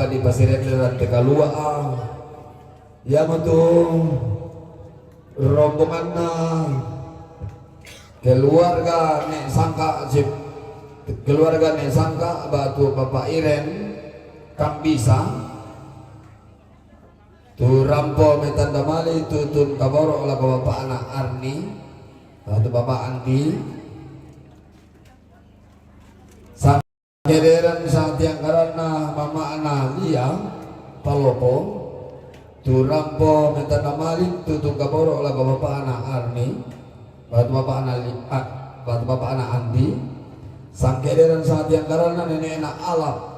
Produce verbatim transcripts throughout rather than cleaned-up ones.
di Pasirenderan te kalua a, iyamutu rombonganna keluarga ne' Sangka, keluarga ne' Sangka batu Bapak Iren Kambisa. Tu rampo metanda mali tutun kaboro lako bapakna Arni, tu bapak Andi. Sangkederan satiangkaranna mama'na Lia Palopo, tu rampo metanda mali tutun kaboro lako bapakna Arni, batu bapakna Li-, ah, batu bapakna Andi. Sangkederan satiangkaranna nene'na Alap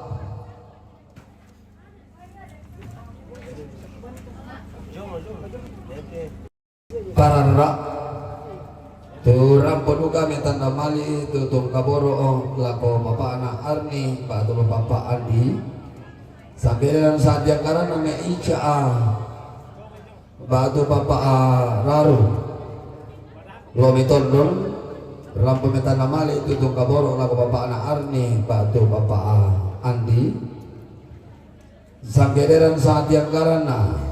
Pararra. Tu rampo duka metanda mali tutun kaboro lako bapakna Arni batu bapak Andi. Sangkederan satiangkaranna me' Ica a batu bapak Raru. Lomi Tondon, rampo metanda mali tutun kaboro lako bapakna Arni batu bapak Andi. Sangkederan satiangkaranna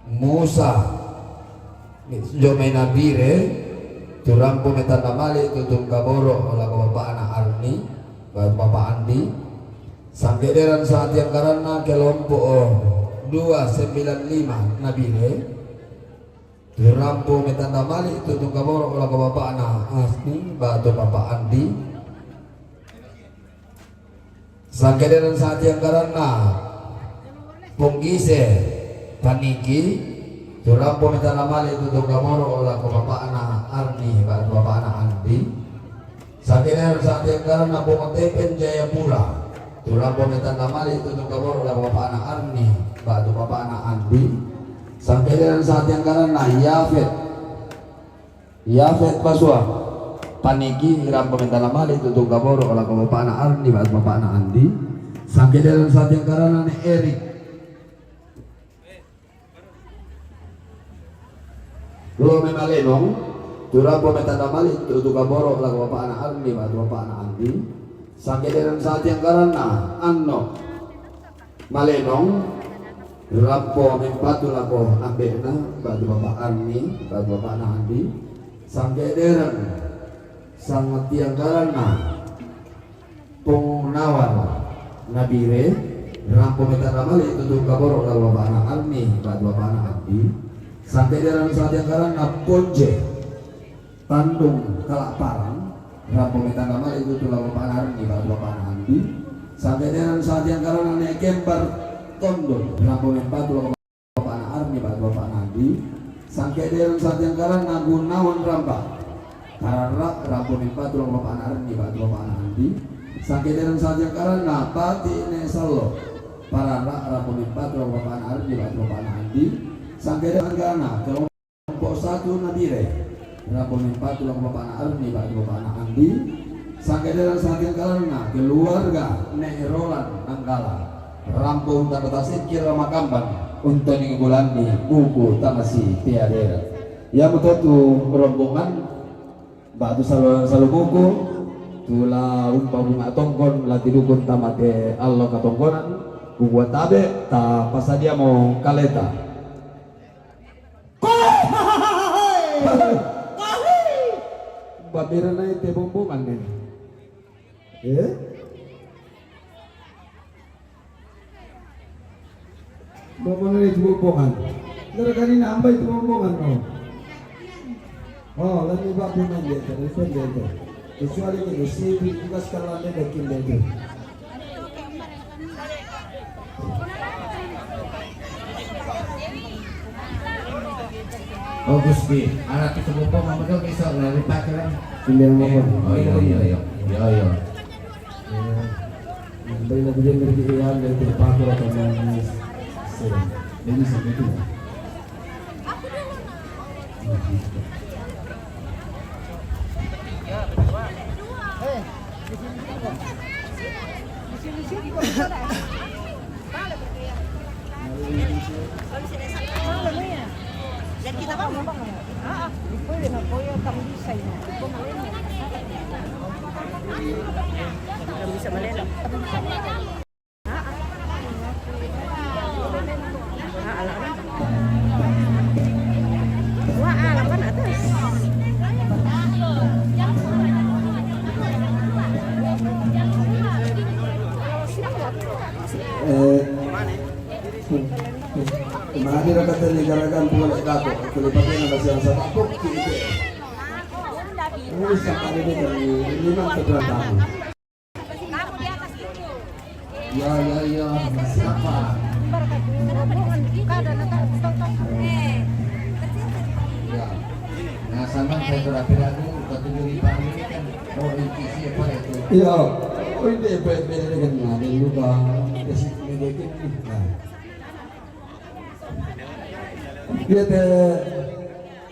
Musa Jomaina Bire, tu rampo metanda mali tutun kaboro lako bapakna Arni, ba-, bapak Andi. Sangkederan satiangkaranna kelompok dua sembilan lima Nabire, tu rampo metanda mali tutun kaboro lako bapakna Arni, batu bapak Andi. Sangkederan satiangkaranna Ponggise Paniki, tu rampo metanda mali tutun kaboro lako bapakna Arni, batu bapakna Andi. Sangkederan satiangkaranna Pongotepen Jayapura, tu rampo metanda mali tutun kaboro lako bapakna Arni, batu bapakna Andi. Sangkederan satiangkaranna Yafet Yafet Pasua Paniki, rampo metanda mali tutun kaboro lako bapakna Arni, batu bapakna Andi. Sangkederan satiangkaranna ne' Erik Lome Malenong, tu rampo metanda mali tutun kaboro lako bapakna Arni, batu bapakna Andi. Sangkederan satiangkaranna Anno Malenong, rampo mempatu lako ambe'na, batu bapak Arni, batu bapakna Andi. Sangkederan sangkatiangkaranna Pong Nawar Nabire, rampo metanda mali tutun kaboro lako bapakna Arni, batu bapakna Andi. Sangkederan sangkatiangkaranna Ponje Tandung Kalaparang, rampo metanda mali tutun lako bapakna Arni, batu bapakna Andi. Sangkederan sangkatiangkaranna ne' Kembar Tondon, rampo mempatu lako bapakna Arni, batu bapakna Andi. Sangkederan sangkatiangkaranna Gunawan Ramba Pararra, rampo mempatu lako bapakna Arni, batu bapakna Andi. Sangkederan sangkatiangkaranna Pati ne' Sallo Pararra, rampo mempatu lako bapakna Arni, batu bapakna Andi. Sangkederan sangkatiangkaranna Kelompok satu Nabire, rampo mempatu lako bapakna Arni, batu bapakna Andi. Sangkederan sangkatiangkaranna keluarga ne' Rolan Nanggala, rampo tanda tasikir Ramakamban, untu' ni bulanni buku tamasi tiadera. Iyamuto tu rombongan batu salo-, salumuku, tu la umpabunga tongkon, la tidukun tamate allo katongkonan, kukua tabe', tapasadiamo kaleta. Koe! Koe! Babere nai te bombongan ne. Eh? Bombongan itu bombongan. Nara kali nambah itu bombongan, no. Oh, lagi bak pun aja, terus pun dia itu. Kecuali kita sih, tugas kalau ada bikin dia itu. Oh, Gusti, anak itu bombongan, mama dong, bisa lari pakai lah. Sendiri maupun. Oh, iya, iya, iya. Iya, iya. Baik, lagu dia ngerti, iya, dia itu pakai atau mau nangis. Sering. Dia bisa gitu. Wah, alam kan atas. Eh, mari ra kata ni garagan pula dako, kalau pakai na basa yang sabab kok kita. Oh, sampai ini dari lima ke belakang. Ya, ya, ya, siapa? Ya. Nah, sama saya sudah tidak tahu, ketujuh di Pak ini kan, oh, ini siapa itu? Iya. Oh, ini beda dengan ada juga. Nah. Iya, teh.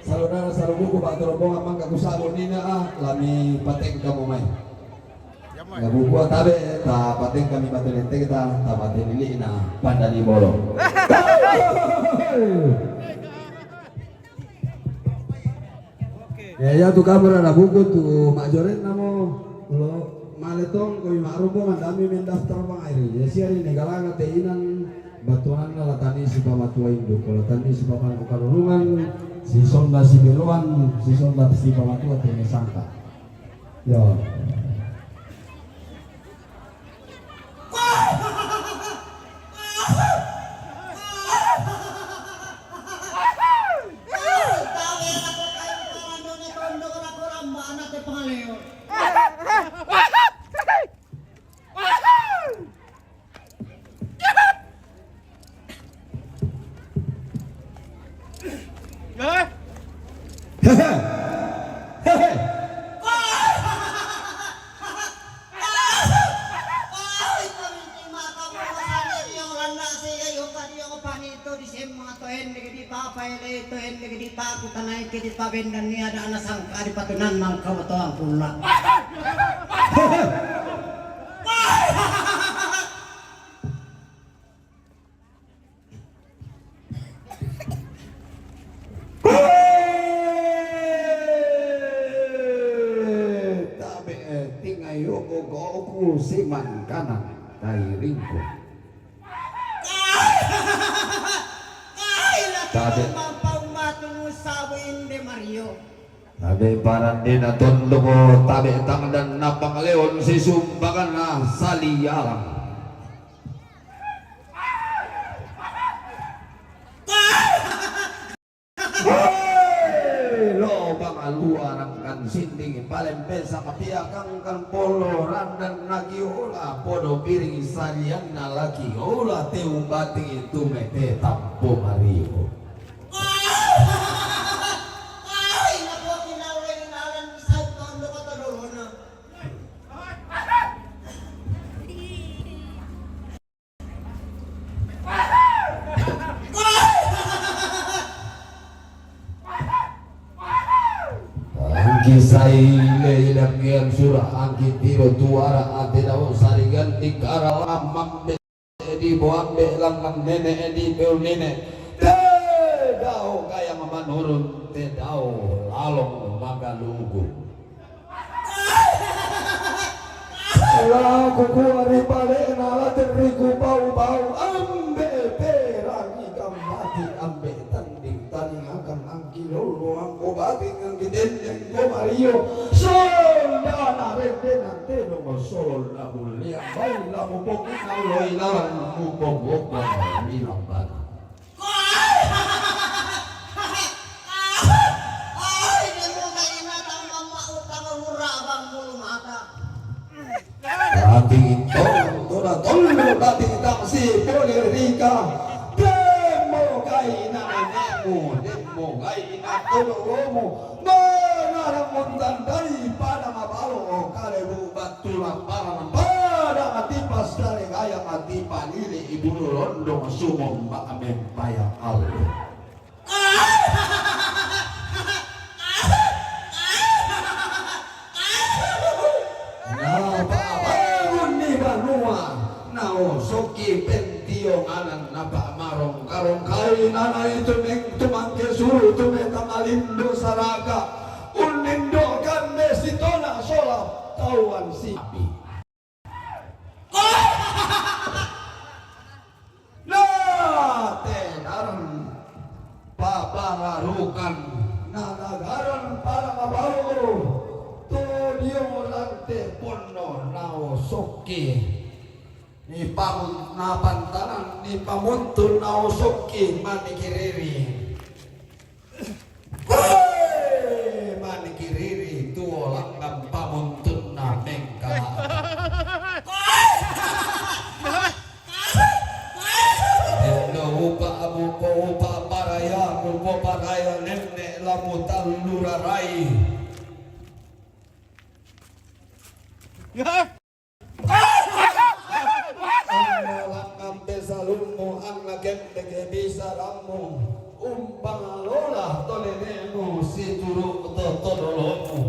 Saudara, saudara buku, Pak Terombong, amang kaku sabo nina, ah, lami pateng kamu mai. Ya, buku tabe, ta pateng kami batu lente kita, ta pateng lili na pandani bolo. Ya, ya, tu kamu ada buku tu Mak Joret namo. Lo maletong kami makrumbo mandami mendaftar bang airi. Ya, siari negalana teinan batuanna latani si pamatua induk, latani si pamanu kalulungan, si sonda si beloan, si sonda si pamatua tene sangka. Ya. Tabe, eh, tingayo ko ko ku siman kanan kairingku. Tabe. Tabe parandena tondoko, tabe tangdan na pangaleon si sumbakan na salialang. Hei, lo pangaluarangkan sinding, palempe sakapiakangkan polo randan lagi ola, podo piring salianna lagi ola, teu bating itu mete tampo mario. Angki sai le ilang gian sura, angki tiro tuara ate dao sarigan di kara lamang be di boambe langan nene di peu nene. Te dao kaya mamanurun, te dao lalong magalugu. Laku kuari balena laten riku bau-bau, ambe perangi kambati, ambe tanding taningakan angki lolo, angko bating angki dendeng ko mario. Sondana rende nante no solna mulia, bai lamu pokina loi lalan mu pokok bilang bana. Rati tong tora tollo rati taksi pole rika. Demo kai na nenekmu, demo kai na tolomu. Menarang montan daripada mabalo kalebu batu lamparan pada mati pas kale gaya mati panili ibulu londong sumomba mempaya Allah. Napabangun ni banua, naosoki pentionganan, napamarongkarongkai nana itu neng tumangke suru tume tamalindo saraka, unindokan ne sitona sola tauan sipi. Na, te na Bukan na nagaran para mabalu tu diong lante ponno nao sokki. Ni pam-, na pantanan ni pamuntun nao sokki mani kiriri. Hoi! Mani kiriri tuo langngan pamuntunna mengkala. Endo upa abu po upa paraya, mupo paraya nenne' la mutallu rarai. Anna langngan pesalummu, anna kendeke bisarammu, umpangalola to nene'mu situru' to todolomu.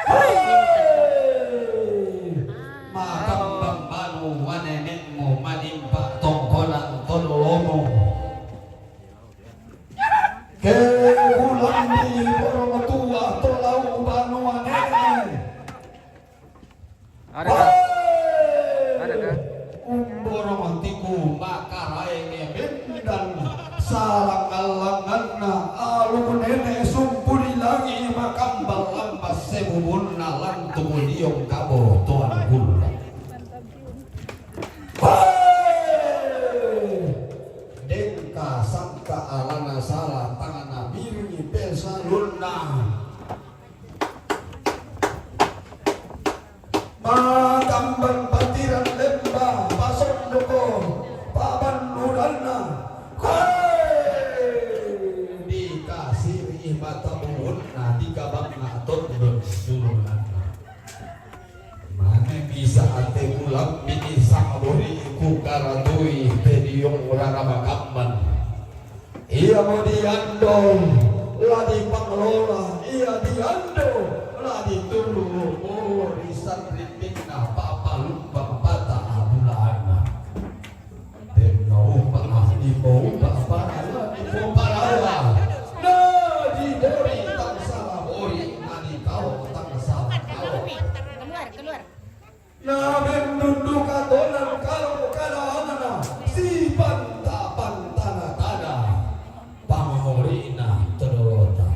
Hei! Makambang manu wa nene'mu, madimpa tongkonan todolomu. Ke ulambi borong tua to lau banua nene'. Ada, Kak? Ada, Kak? Umborong tiku makaraenge bendan salang-alanganna alu nene' sumpu ri langi' makambang lamba sebubunna lantu diong kabo toan gula. Hei! Dengka sangka alana sala tangana biringi pesalunna. Makambang patiran lemba pasondoko pabannuranna. Hei! Dikasiri mata buunna dikabangnga tondon sulunanna. Mane bisa ate kulambi'i sangabori'ku karatui te diong rara makamban. Iamo diando la dipanglola, ia diando la ditulungu ri sanrippinna papalumbang pata abulaanna. Tenno upa, ah, dipo upa, parala, dipo parala. Na dibori tangsala bori, na dikalo tangsala kalo. Keluar, keluar. Na mendunduka tonan kalo kalaanana, sipanta-pantana tada. Pamamorina todolota.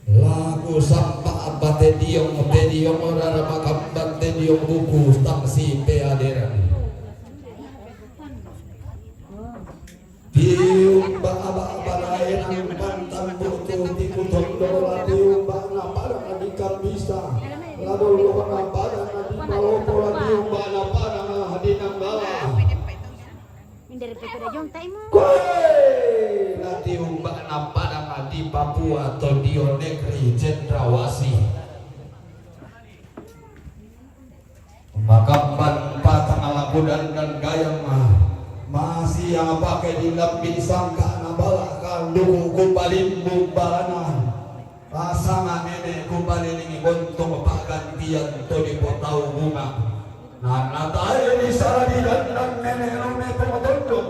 Laku sampa apa te diong, te diong rara makamban, te diong buku tang sipeaderan. Tiumba aba-aba laenang pantan butu tiku tondo, la tiumba na padang di kambisa, la dolo na padang di palopo, la tiumba na padang di nanggala. Mindere pekeda jong taimu. Koe! Natiumba na padang di Papua to dio negeri cendrawasih. Makamban patang laku dandan gayang, ah. Masih apa ke di lambi sangka na bala kanduku ku palimbung balana. Pasanga nene' kupalilingi bontong pa'gantian to dipotau bunga. Na anna tae disala didandan nene' lume pomotondo.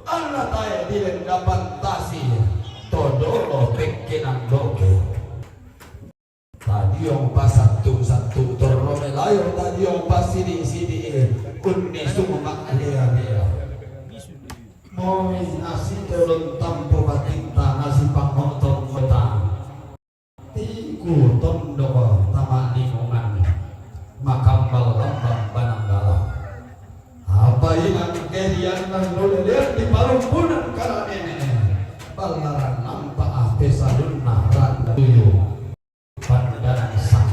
Anna tae dilendapan tasi to dolo pekkenan doke. Tadiong pasattu-sattu torro melayo, tadiong pasidi-sidi unnisung ma'lea-lea. Moi nasitolong tampo batinta nasipangotong kota. Tiku tondoko tama'nimungan makambal lambang bananggala. Apa inang kerianna nulelean di palumpunan karanene. Ballaran nampa apesalunna randa tuyu. Pandanang sang.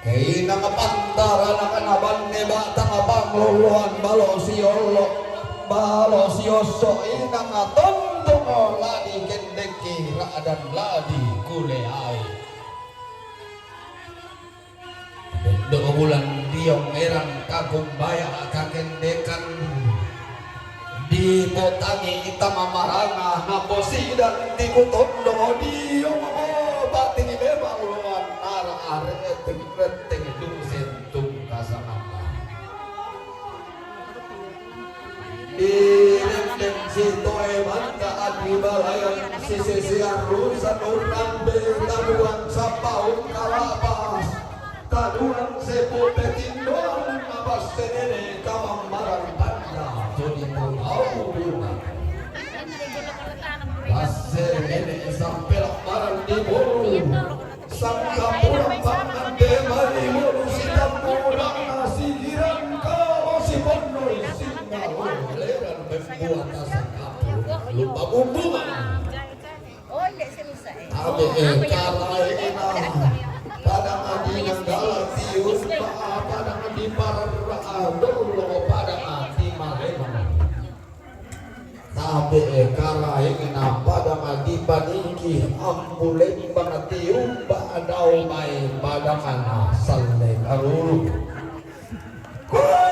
Keinang pantara nakana banne batang pangloloan balo siollo, balo siosso inang tontong ladi kendekki ra'dan ladi kuleai. Dok bulan diong erang kakumbaya kakendekan dipotangi ita mamaranga naposidan tikutondo diong, oh, batini memang loan nara areteng reteng dusen tungkasangan. Irendeng sitoe banta adi balayan sisisian rusan urang betaduan sapaung kalapas taduan sepu petindoan napas senene kamammaran panja todi tau bunga. Pas senene sampe lammaran di bolu. Sangkapurang pangante mani mulu sitampuranna sigirang kalo siponnoi sinna leran membuat sangkapurang lupa bumbungan. Tabe e karaena pada adi nanggala tius pada adi parra dolo pada adi malema. Tabe e karaengna pada madipaniki ampu lembang tiumba dao mae pada mana salle karuru. Koe!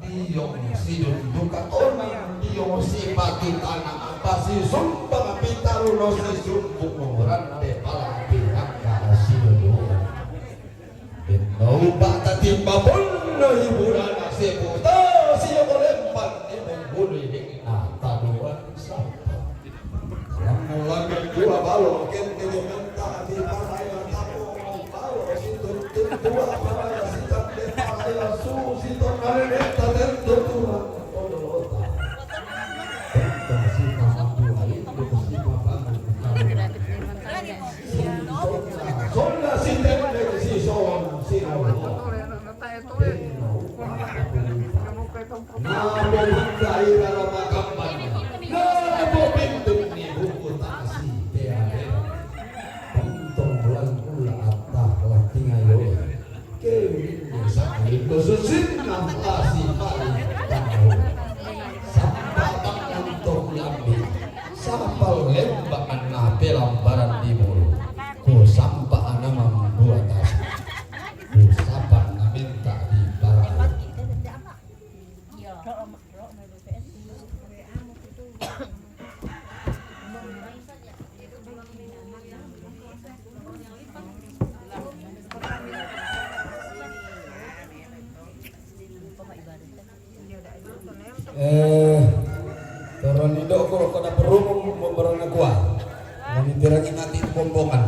Diong sidunduka tona diong sipatu tana apa sisumbang pitaruno sisumbung rande pala pinangka sidunduka. Benno bata timba bonno hiburana seputa sioko lempan di menggulu hingna taduan sapa. Lammu-lammu dua balo kende menta di paraya tapo balo situntun dua paraya sitande paraya su sitonare neta tentu tuan odolota. Tenta sitama dua itu sitama. Sonna sitende si sono si loro. Namo mangkaira ramakamban. Namo pintunni buku tasi teare. Tentong bulan kula atta latting ayo. Kewinni sakali khususinna lasi paling tahu. Sampa panganto lambi. Sampa lemba anna pelambaran di bulu. Ku sampa ana mambuat apa. Ku sampa ana minta di barang. Eh, toroni doko roko dapur umum memberana kuah. Mami tirangi mati bombongan.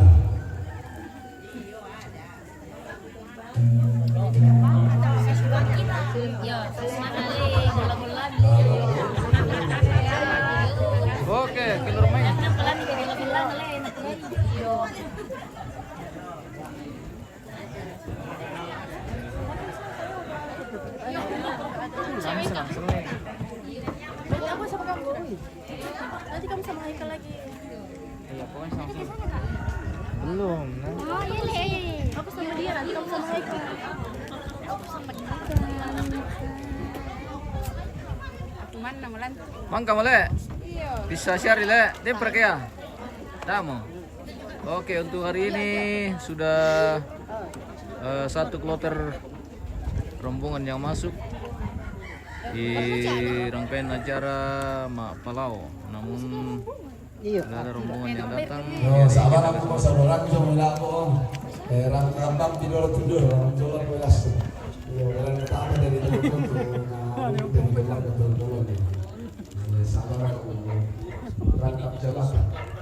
Oke, keluar main. Langsung, langsung. Nanti aku sama kamu. Nanti kamu sama Haikal lagi. Iya, pokoknya sama-sama. Belum, nanti. Oh, iya, iya, iya. Aku sama dia, nanti kamu sama Haikal. Aku sama dia. Aku mana, Mulan? Mangka, Male? Iya. Bisa share, Le. Dia pergi ya? Tamu. Oke, untuk hari ini sudah, eh, satu kloter rombongan yang masuk di rangkaian acara Mak Palau. Namun, iya, tidak ada rombongan yang datang. Yo, sabar aku, sabar aku, cuma bilang aku, oh. Eh, rang-, rambang tidur, tidur, rambang tidur, aku langsung. Iya, orang pertama dari teman-teman tuh, nah, dari teman-teman tuh, eh, sabar aku, rambang jalan.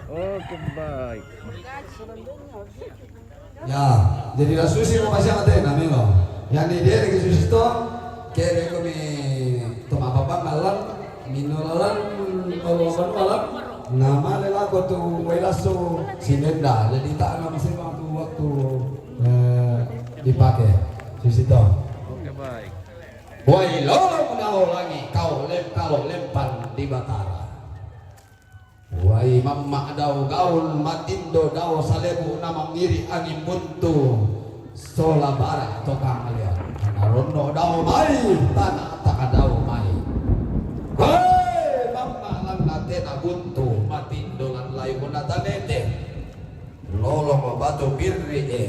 Oke, baik. Ya, jadi la susi mo pasiang atena melo. Yang ni dere ke susi to, kere ko mi to mapapang lalan, mino lalan, kalau kan lalan, nama lela ko tu wai lasso sinenda. Jadi tak nama sih waktu, waktu, eh, dipakai susi to. Oke, baik. Wai lolong dao langi, kau lem, kalau lempan di Batara. Wa Ai mamma dao gaul, matindo dao salebu, na mangiri angin buntu, sola bara to kangalean. Naronno dao mai tana taka dao mai. Hei mamma lan natena buntu, matindo lan layu na tanete. Lolong batu birri e.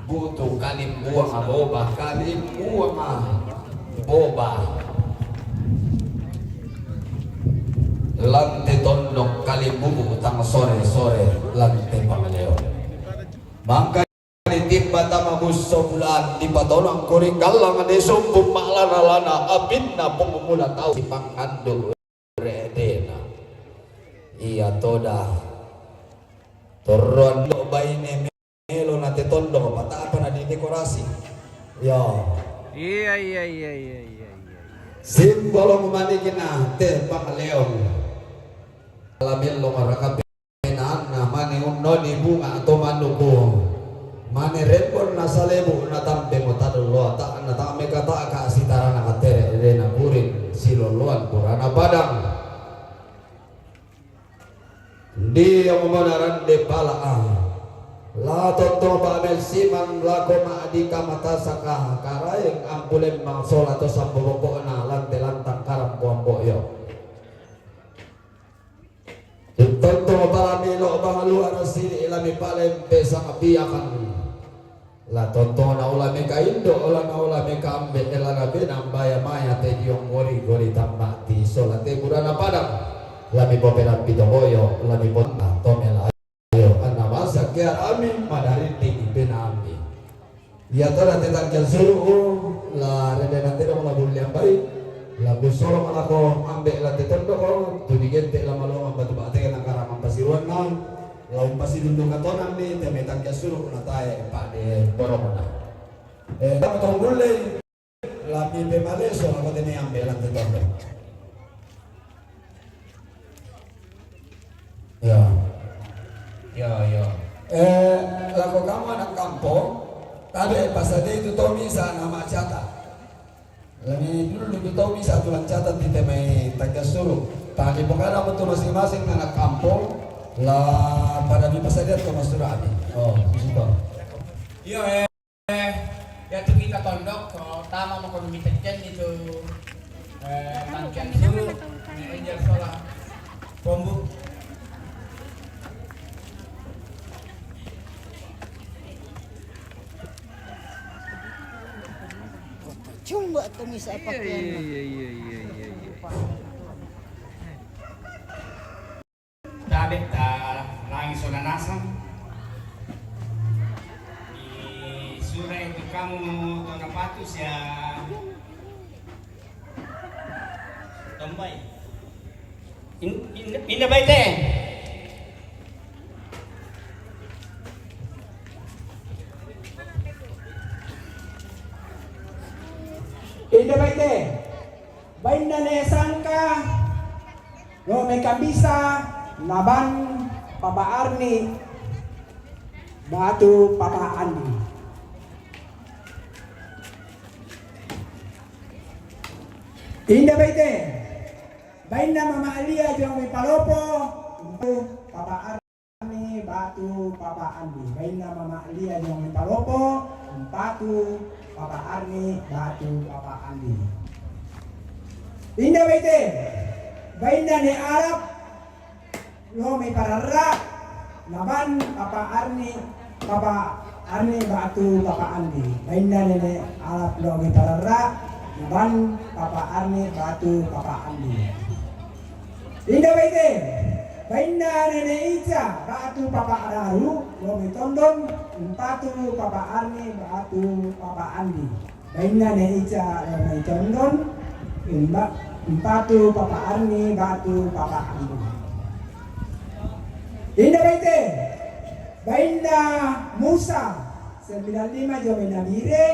Butu kalimbuang boba, kalimbuang boba. Lante tondok kalimbubu tang sore-sore lante pangaleo. Mangka ditimba tama busso bulan dipatolong kuring gallang di sumpung ma'lana-lana apinna pung mula tau si pangandu redena. Iya toda. Torroan do baine melo na te tondok, patapa na didekorasi. Yo. Iya, iya, iya, iya, iya, iya. Simbolo manikina te pangaleon. Lamelo marakape na mane unnoni bunga atau manuku. Mane rembon na salebu na tampe mo tadullo ta na tame kata ka sitara na katere de na kuring siloloan purana padang. Ndi yang manaran de pala ah. La tonto pa amel siman lako ma di kamata saka karaeng ampulem mangsola to sambo bokona lante lantang karam buang boyo. Tonto pala milo bangaluar sili ilami palempe sakapiakan. La tonto na ula meka indo, ula na ula meka ambe, ela na bena mbaya maya te diong gori gori tamba ti sola te burana padang. Lami poperan pito boyo, lami pota tomela ayo, anna masa kea ami madariti bena ami. Iya tara te tangkian suru, la rende nante dong la bulle ambai, la busoro malako ambe la te tondoko, tu digente la malongan batu bate na karamang pasiruan na. Laung pasidundung katonan ni te metang ke suru na tae pade boromona. Eh, tama tong bulle, lami pe maleso lako te meambe lante tondo. Ya. Ya, ya. Eh, lako kamu anak kampung, tabe pasade itu tomi sana macata. Lagi dulu lebih tahu bisa tulang catat di temai tangga suru. Tadi pokoknya untuk masing-masing anak kampung, la pada di pasadiat ke Mas Surabi. Oh, di situ. Iya, eh, ya tu kita tondok, ko tama mau kono mitekken itu, eh, tangkian suru, eh, enjel sola. Pombu. Cuma tumis apa iya, iya, iya, iya, iya, iya, iya. Tabe ta langi sona nasang. Di sura itu kamu tona patus ya. Tambai. In, in, inda baite. Inda baite. Bainna ne sangka, lo mekambisa, naban papa Arni, batu papa Andi. Inda baite, bainna mama Alia jong mi palopo, papa Arni batu papa Andi. Bainna mama Alia jong mi palopo, batu papa Arni batu papa Andi. Inda baite, bainna ne Arab, lo mi pararra, naban papa Arni, papa Arni batu papa Andi. Bainna nene Arab lo mi pararra, naban papa Arni batu papa Andi. Inda baite, bainna nene Ica batu papa Araru, lo mi tondon, empatu papa Arni batu papa Andi. Bainna ne Ica lo mai tondon, imba, empatu papa Arni batu papa Andi. Inda baite, bainna Musa, sembilan lima jome Nabire,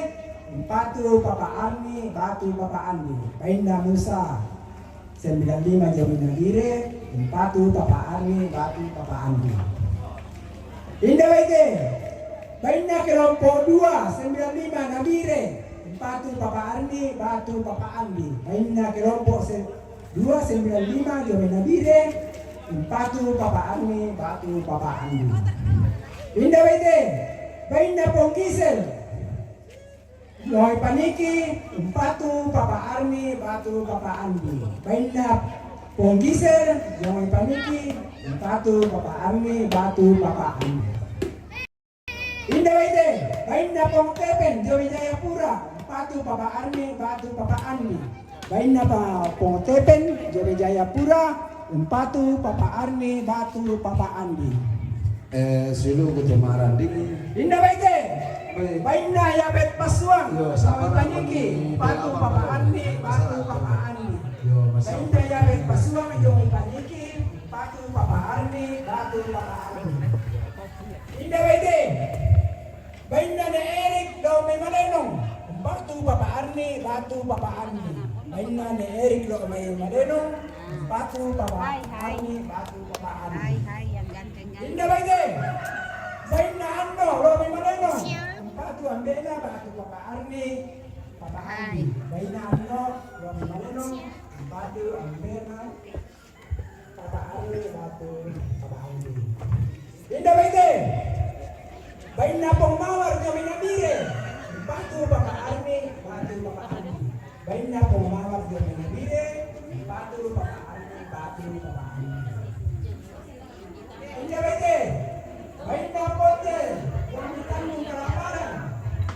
empatu papa Arni batu papa Andi. Bainna Musa, sembilan lima jome Nabire, empatu papa Arni batu papa Andi. Inda baite, bainna kelompok dua, sembilan lima Nabire, empatu papa Arni batu papa Andi. Bainna kelompok se-, dua, sembilan lima jome Nabire, umpatu Papa Arni batu Papa Andi. Inda baite, bainna Pong Gisel, Jongai Paniki, umpatu Papa Arni batu Papa Andi. Bainna Pong Gisel, Jongai Paniki, umpatu Papa Arni batu Papa Andi. Inda baite, bainna Pong Tepen, Jomi Jayapura, umpatu Papa Arni batu Papa Andi. Bainna pa Pong Tepen, Jomi Jayapura, umpatu Papa Arni batu Papa Andi. Eh, silu ku tu maranding. Inda baite. Baik. Bainna Yabet Pasuang, yo, sabar, Paniki, umpatu Papa Arni batu Papa Andi. Yo, masih. Bainna Yabet Pasuang, Jomi Paniki, umpatu Papa Arni batu Papa Andi. Inda baite. Bainna ne Erik do mai Malenong, umpatu Papa Arni batu Papa Andi. Bainna ne Erik do mai Malenong, umpatu Papa Arni batu Papa Andi. Inda baite. Bainna Ando do mai Malenong, umpatu ambena batu Papa Arni Papa Andi. Bainna Ando do mai Malenong, umpatu ambena Papa Arni batu Papa Andi. Inda baite. Bainna Pong Mawar Jomi Nabire, umpatu Papa Arni batu Papa Andi. Bainna Pong Mawar Jomi Nabire, umpatu Papa Arni batu Papa Andi. Inda baite. Bainna Ponce Jomi Tanjung Kalaparan,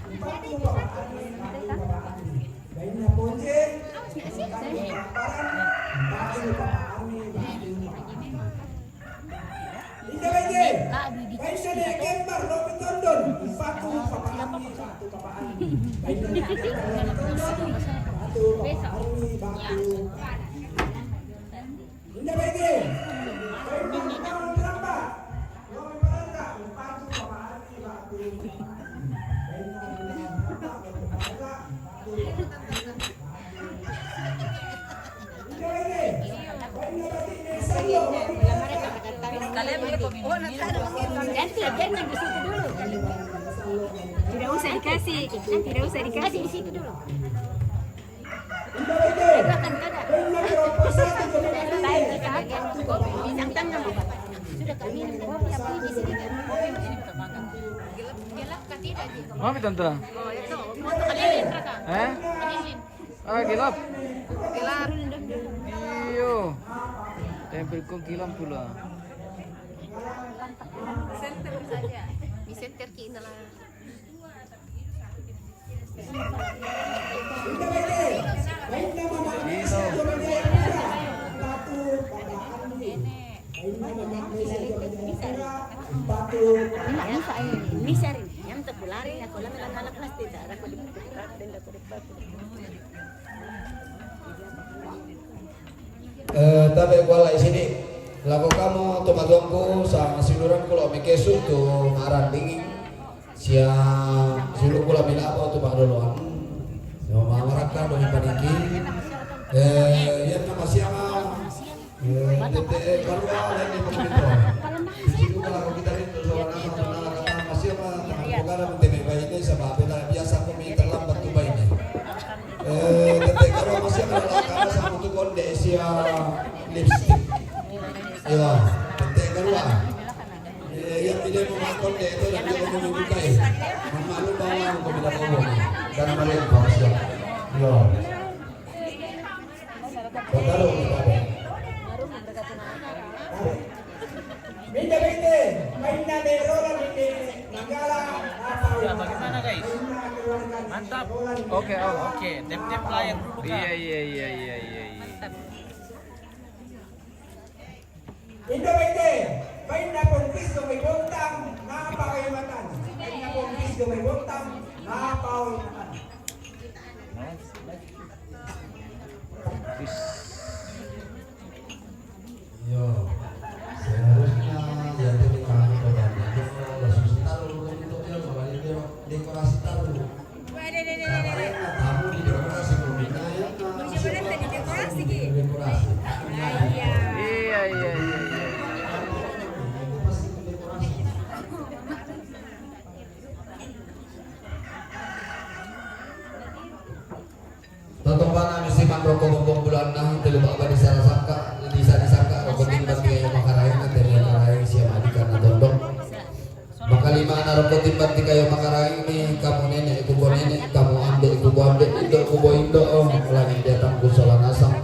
umpatu Papa Arni batu Papa Andi. Bainna Ponce, Tanjung Paparan, batu Papa Arni, batu Papa Arni. Inda baite. Bainna ne Kembar Robi Tondon, batu Papa Arni, batu Papa Arni. Bainna ne Kembar Robi Tondon, batu Papa Arni, batu Papa Arni. Inda baite. Bainna Pong Ramba. Pong Ramba, umpatu Papa Arni batu Papa Arni. Bainna Pong Ramba, umpatu Papa Arni batu Papa Arni. Inda baite. Bainna Batik Mesando. Kalian boleh komen. Nanti, jangan di situ dulu. Tidak usah dikasih. Tidak usah dikasih di situ dulu. Mau ambil tante? Eh? Ah, gelap. Gelap. Iyo. Tempel kau gelap pula. Center saja. Di center kina lah. Eh, tabe kuala isini. Lako kamu tu matuangku sama siluran kulo mekesu tu maranding. Sia sulu kula bila apa tu Pak Doloan. Yo, mawarakan dong paniki. Eh, yang nama siapa? Eh, tete karua lain di pemerintah. Di situ kalau kita itu soal nama, nama kata masih apa? Tangan negara menteri baik ini sebab beda biasa kami terlambat tu baik ini. Eh, tete karua masih apa? Kalau sama tu konde sia lipstick. Yo, tete karua. Eh, yang tidak mau makan deh itu, dan dia mau juga ya. Mama lu bawa aku ke bidang umum. Dan malam pasien. Yo. Kau tahu kita ada. Minda bete, mainna de rola minde nanggala, apa ya, bagaimana, guys? Mantap. Oke, oh, oke. Tep-tep layar dulu, Kak. Iya, iya, iya, iya, iya, iya. Inda baite, bainna Pong Kis do mai Bontang, napa wae matan. Bainna Pong Kis do mai Bontang, napa wae matan. Yo, seharusnya ya, jadi kami kembali ke Rasul Sitaru, untuk dia kembali ke dekorasi taru. Tamu di dekorasi pembina ya. Bagaimana tadi dekorasi, Ki? Dekorasi. Iya, iya, iya, iya, iya. Totompana misi man roko bombong bulan nah, telu baba di sana sangka, di sana sangka, roko timbang dia yang makan. Kutimbang ti kayu makaranging ni, kamu nenek ku bo nenek, kamu ambek ku bo ambek, indok ku bo indok, oh, langit diatang ku sola nasang.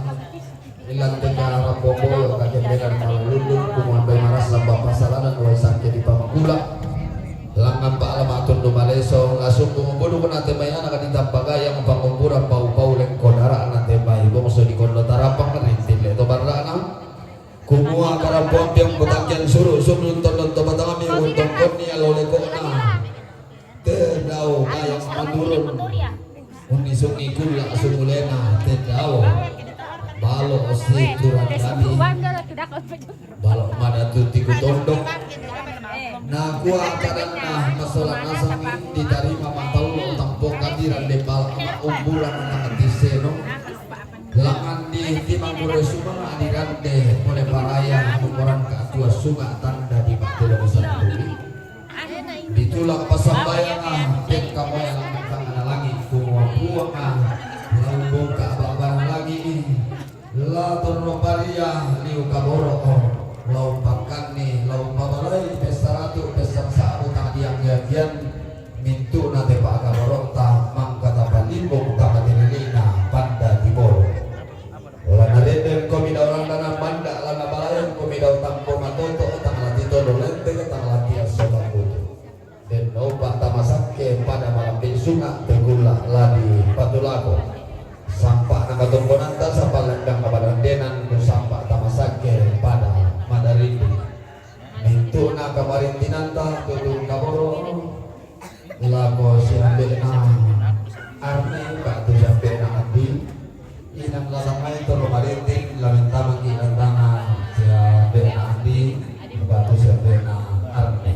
Ilang teka rapopo, kakembelan malalulun, ku muambai marasa bapa salanan, wai sangke di pamakula. Langan pa alamak tundu maleso, lasung ku ngubudu ku nate mai anak di tampa gayang pangumburan pau-pau lengko darak nate mai bongso di kondo tarapang rintin leto barana. Kumua karapong piang butangkian suru, sumlun tondon to batangami, untong koni alo lekokna. Tedao gayang manurun. Uni sungi kula sumulena, tedao. Balo si turang dani. Balo madatu tiku tondok. Nakua kadanna masola nasang ditarima mataulo tampo kadiran de balo umburan nang tiseno. Langan di timangure sumanga dirande pole paraya, umurang katua sunga tanda di batelo santuri. Ditulak pasambayanga, pekka moya langkang ana langi, kumua puanga, lau bongka babana langi, la torno paria liu kaboro, lau pakkanni, lau pabalai, pesta ratu, pesta sabu tang diang-diangian, mintu na tepa kaborota, mangkata palimbung tama tililina, panda di boro. Lana denden komi dau randana manda, lana balayan komi dau tampo matoto, tang lati tolo lenteng, tang lati aso bakutu. Den opa tamasakke pada malambe sunga tegula ladi patulako. Sampa na katongkonanta, sampa lendang na badandenan, ku sampa tamasakke pada madarindi. Mintu na kamarintinanta, tutung kaboro. Lako siambe'na Arni, batu siambe'na Andi. Inang latangai toro marinting, lamintamaki lantana siambe'na Andi, batu siambe'na Arni.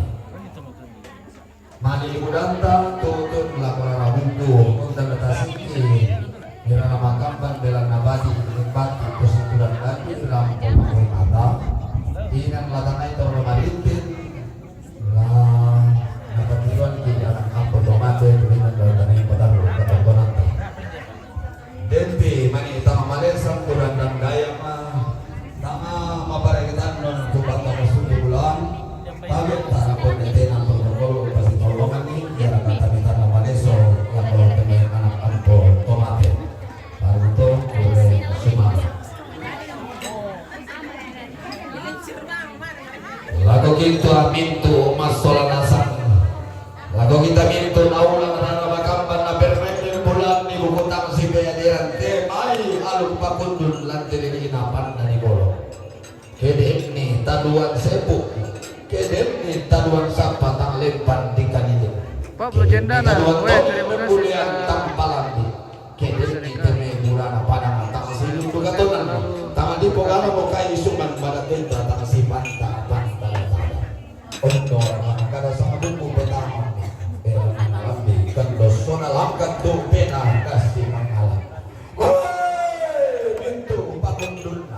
Mani budanta tutun lako rara buku, undang tasiki, irana makamban belanna bati, bati, kusituran bati, rampo mata. Inang latangai toro marinting, La, napatiruan ki anak ampo to mate, kulinan dalam tanah yang petar, petar bonanta. Denti, mani tama malesang, kurang dan gaya ma, tama maparekitan non, kubata masuku bulan, pabet tanah pun netena protokol, pasti tolongan ni, ya kata kita nama leso, yang kalau temen anak ampo to mate. Paruto, kure, sumama. Lako kita mintu masola nasang. Lako kita mintu naulang rara makamban na permen bulan di buku tang si peadiran te mai aluk pakundun lantiri di inapan dari bolo. Kedem ni taduan sepu. Kedem ni taduan sapa tang lempan di kalidin. Pak, Bro Jendana, taduan weh, tong terima kasih, bulian Pak. Tang palambi. Kedeni teme burana padang tang silu pegatonan. Tang di pogana mo kai suman pada tenda tang si panta panta pada. Ondo mana kada sama buku pertama. Bela mana lambi kendo sona langkat tu pena kasi mangala. Woi, pintu pakundunna.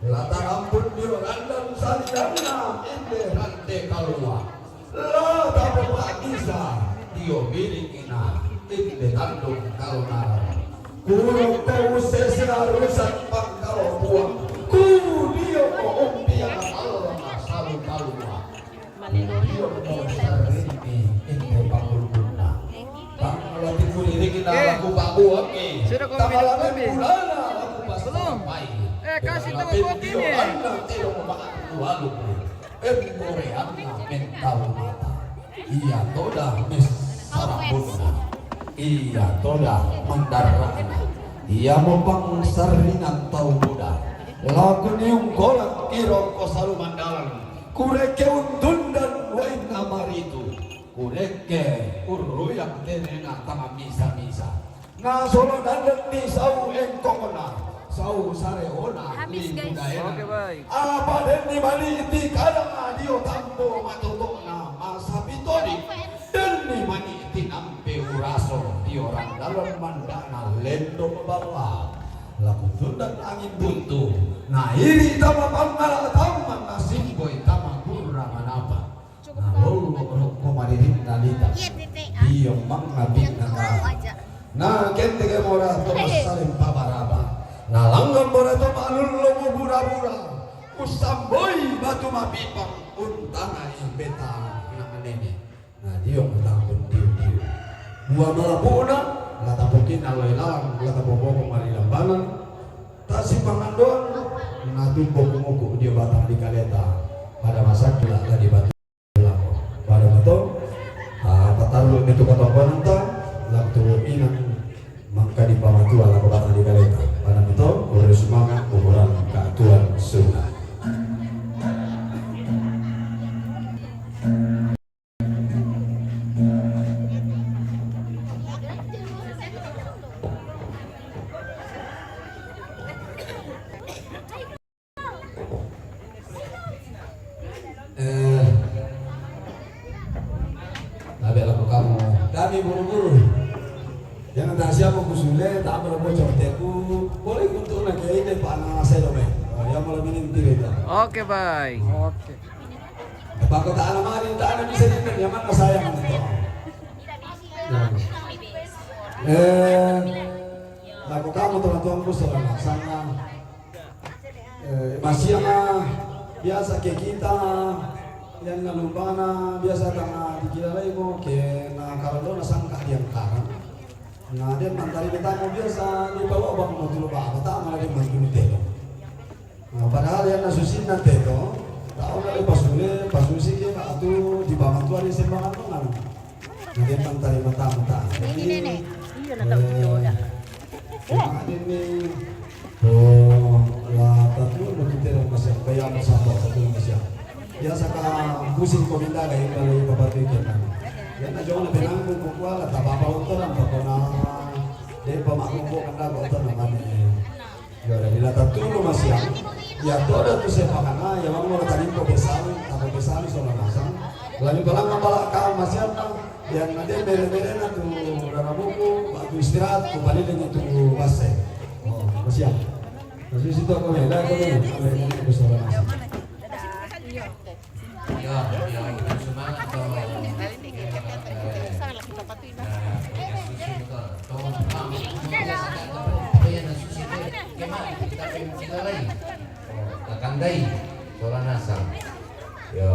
Lata rampun dio randang salidanna inde rante kalua. Lata bapa bisa dio biring ina inde tandung kalunara. Kurang kau sesi harusan pangkau buang. Ku dio ko umpian Allah salu kalua. Dio ko sarini inde pangulunna. Bang lati kuririki na laku pabuang ni. Sudah kau minum kopi? Belum. Eh, kasih tahu kopi ni. Embore anna mentau mata. Ia toda mes sarambutna. Ia toda mendarana. Ia mopang sarinan tau muda. Laku niung kolak kiro ko salu mandalan. Kureke untundan wainna maritu. Kureke uruyang tenena tama misa-misa. Na solo nandek ni sau engkongna, sau sareona. Habis, guys. Oke, baik. Apa den ni mani ti kadang adio tampo matotokna masa pitodi. Den ni mani ti nampe uraso dio randalan mandana lendo bala. Laku tundan angin buntu. Na iri tama pangala tama na simboi tama kurang anapa. Na lolo rokko madidinna lita. Iya, Tete, ah. Iya, mangna bina. Nah, kente ke mora to saling pabaraba. Na langan mora to malullo bura-bura. Usamboi batu mapipang untana imbeta na nene. Na dio' matampun tiu-tiu. Bua malapu'na, la tapokin allo ilalang, la tapoboko mari lambanan. Tasi pangandoan, na tumbo kumuku dio batang di kaleta. Pada masakila la di batu lako. Pada mato, ah, patarru' mi tu katokonanta, la tu inang mangka di pamatua lako batang di kaleta. Pada mato, kurre sumanga', kukurang katuan sunna'. Eh, tabe' lako kamu. Kami buru-buru. Jangan tak siapa kusule, tak apa bocor teku. Boleh untuk nak ini, Pak, nama saya Dome. Oh, yang malam ini nanti kita. Oke, bye. Oke. Bako ta'ala mari, ta'ala bisa dinner, yang mana saya kan itu. Ya. Eh, lako kamu teman-teman ku saudara sama. Eh, masih ama biasa ke kita yang nalumbana biasa tanga dikira lagi mo ke na kalau na sangka dia karang. Na dia mantari kita mo biasa di bawah bang mo tulu ba, tak malah dia mantulu telo. Na, padahal yang nasusinna teto, tau na le pasule, pasusi ke, atu di pamantuan di sembangan nungan. Na dia mantari mata-mata. Ini, ini, ini. Iya, na tau, eh, iya, udah. Cuma ini, oh, la tatu, begitu dong, Mas, ya. Kayak apa, satu, satu, Mas, ya. Biasa ka pusing ko minda, kayak balik bapak itu, kan. Ya, na, jangan penanggung, kok, wala, tak apa-apa, untuk, apa, kona, dia pemangku, kok, kena, kok, untuk, namanya. Iyo, dari la tattunu masiang. Iya toda tu sepakana, iya mamma tadi ko pesang, apa pesang sola nasang. Lani palang mambala kau masiang, iya na de mere-mere na tu raramuku, waktu istirahat, ku baliling itu basse. Oh, masiang. Masih situ aku nih, dah aku nih, apa ini aku sola nasang. Iya, iya, semangat dong. Iya, iya. Nah, punya susu betul. Tolong pulang. Iya, ada susu. Gimana? Kita pengen kita lagi. Oh, kakandai. Sola nasang. Ya,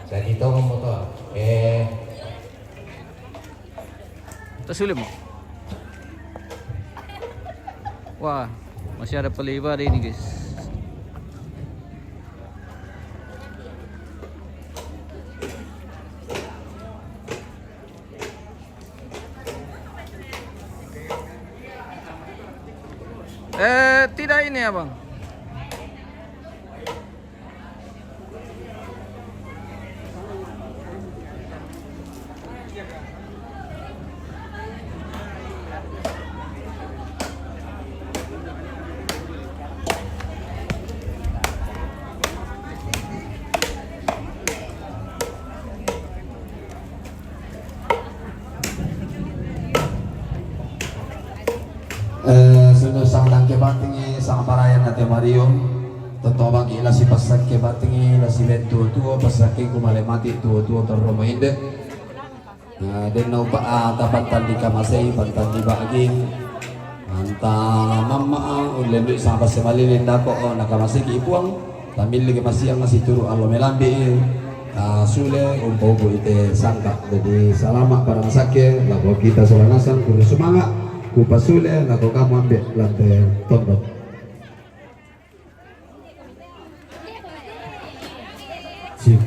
jadi tolong motor. Eh. Tasulimo. Wah, masih ada peliba di ini, guys. Eh, tidak ini, Abang. Eh, sunu sang tangke batingi, sang parayan ate Mario. Tonto bagi lasi passakke batingi, lasi ben tuo-tuo, passakke kumale mati tuo-tuo torro mo inde. Nah, den naupa, ah, tapantandi kamasei, pantandi bagi. Anta mamma, ah, ullendui sang passe malilin dako, oh, nakamaseki puang. Tamilli ke masiang masituru allo melambi, ah, sule umpa-umpu ite sangka. Jadi salama pada masakke, lako kita sola nasang, kuru sumanga, kupasule, lako kamu ambe lante tondok. Sip.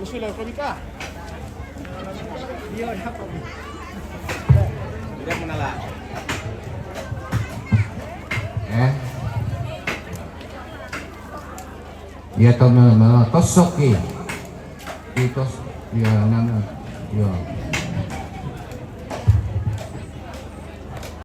Kalau sudah kau minta. Eh. Ya, to, me, me, tosok ki. Ki tos, ya, nana. Ya.